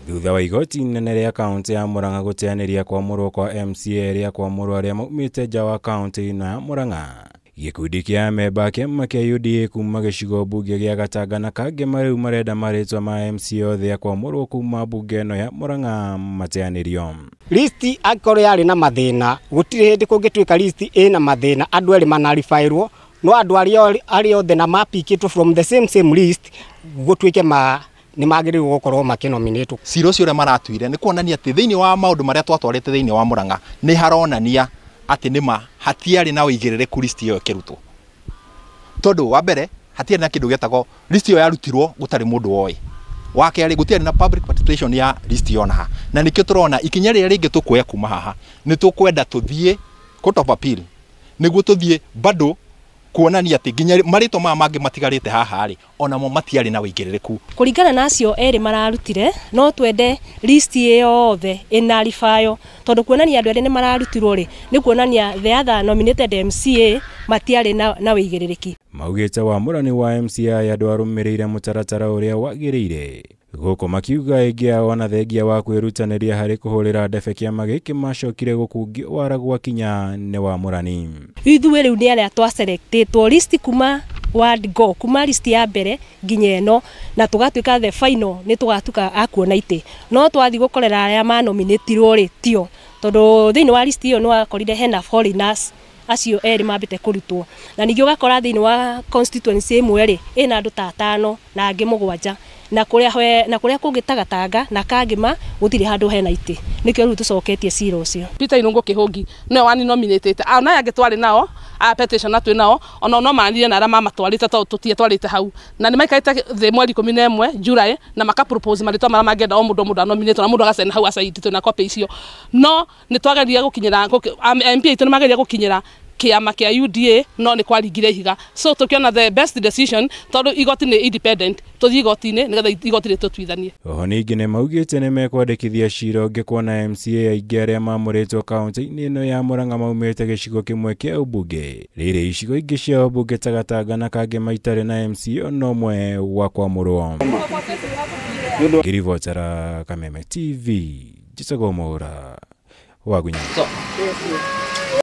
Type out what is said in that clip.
Thutha wa igoti inene rĩa kaunti ya Murang'a gũteanĩria kwamũrwo kwa MCA rĩa kwamũrwo arĩa maumĩte nja wa kaunti ĩno ya Murang'a. Gĩkundi kĩa amemba a kĩama kĩa UDA kuma gĩcigo mbunge gĩa Gatanga na Kangema rĩu marenda marĩtwa ma MCA othe a kwamũrwo kuma mbunge ĩno ya Murang'a mateanĩrio. Listi angĩkorwo yarĩ na mathĩna, gũtirĩ hĩndĩ kũngĩtuĩka listi ĩna mathĩna andũ erĩ manaribaĩrwo, no andũ arĩa othe na mapikĩtwo from the same list gũtuĩke ma nĩ magĩrĩirwo gũkorwo makĩnominĩtwo. Cira ũcio ũrĩa maratuire nĩ kuonania atĩ thĩinĩ wa maũndũ marĩa twatwarĩte thĩinĩ wa Murang'a nĩ haronania atĩ nĩma hatiarĩ na ũigĩrĩrĩku listi ĩyo ĩkĩrutwo. Tondũ wa mbere hatiarĩ na kĩndũ gĩtagwo listi ĩyo yarutirwo gũtarĩ mũndũ woĩ. Wa kerĩ gũtiarĩ na public participation ya listi ĩyo haha. Na nĩkĩo tũrona ikinya rĩrĩa rĩngĩ tũkuoya kuma haha nĩ tũkwenda tũthiĩ Court of Appeal nĩguo tũthiĩ bado kuonania atĩ nginya marĩtwa maya mangĩ matigarĩte haha rĩ onamo matiarĩ na ũigĩrĩrĩku. Kũringana na acio erĩ mararutire no twende list ĩyo yothe ĩnaribayo tondũ kuonania andũ erĩ nĩ mararutirwo rĩ nĩ kuonania the other nominated MCA matiarĩ na ũigĩrĩrĩki. Maugĩte wamũrani wa MCA aya ndwarũmĩrĩire mũtaratara ũrĩa wagĩrĩire. Gũkũ makiuga aingĩ ao ona thengia wa kwĩrutanĩria harĩ kũhũrĩra ndebe kĩama gĩkĩ macokire gũkungio wara gwakinya nĩ wamũrani. Ithuĩ rĩu nĩ arĩa twaselectĩtwo list kuma ward go kuma list ya mbere nginya ĩno na tũgatuĩka the final nĩ tũgatuĩka a kuona itĩ, no twathiĩ gũkorera arĩa manominĩtirwo rĩ tio tondũ thĩinĩ wa list ĩyo nĩ wakorire hena foreigners acio erĩ mambĩte kũrutwo, na ningĩ ũgakora thĩinĩ wa constituency ĩmwe rĩ ĩna andũ ta atano na angĩ mũgwanja, na kũrĩa kũngĩ ta Gatanga na Kangema gũtirĩ handũ hena itĩ, nĩkĩo rĩu tũcoketie cira ũcio. Peter Irungu Kĩhũngi nĩwe waninominĩtĩte, ona aya angĩ twarĩ nao a petition na twĩ nao ona no maranire na arĩa mamatwarĩte tondũ tũtietwarĩte hau, na nĩ maikarĩte thĩ mweri 11 July na maka propose marĩtwa marĩa mangĩenda o mũndũ anominĩtwo na mũndũ agacaina hau acainĩtwo twĩna copy icio, no nĩ twageririe gũkinyĩra MP aitũ nĩ mageririe gũkinyĩra kĩama kĩa UDA no nĩ kwaringire ihiga, so tũkĩona the best decision tondũ igoti nĩ independent tũthiĩ igoti-inĩ nĩgetha igoti rĩtũtuithanie. Oho ningĩ nĩ maugĩte nĩ mekwandĩkithia cira ũngĩ kuona MCA aingĩ arĩa mamũrĩtwo kaunti-inĩ ĩno ya Murang'a maumĩte gĩcigo kĩmwe kĩa ũmbunge, rĩrĩ icigo ingĩ cia ũmbunge ta Gatanga na Kangema itarĩ na MCA ona ũmwe wa kwamũrwo. Ngĩribotera Kameme TV, njĩtagwo Mwaũra wa Gunya.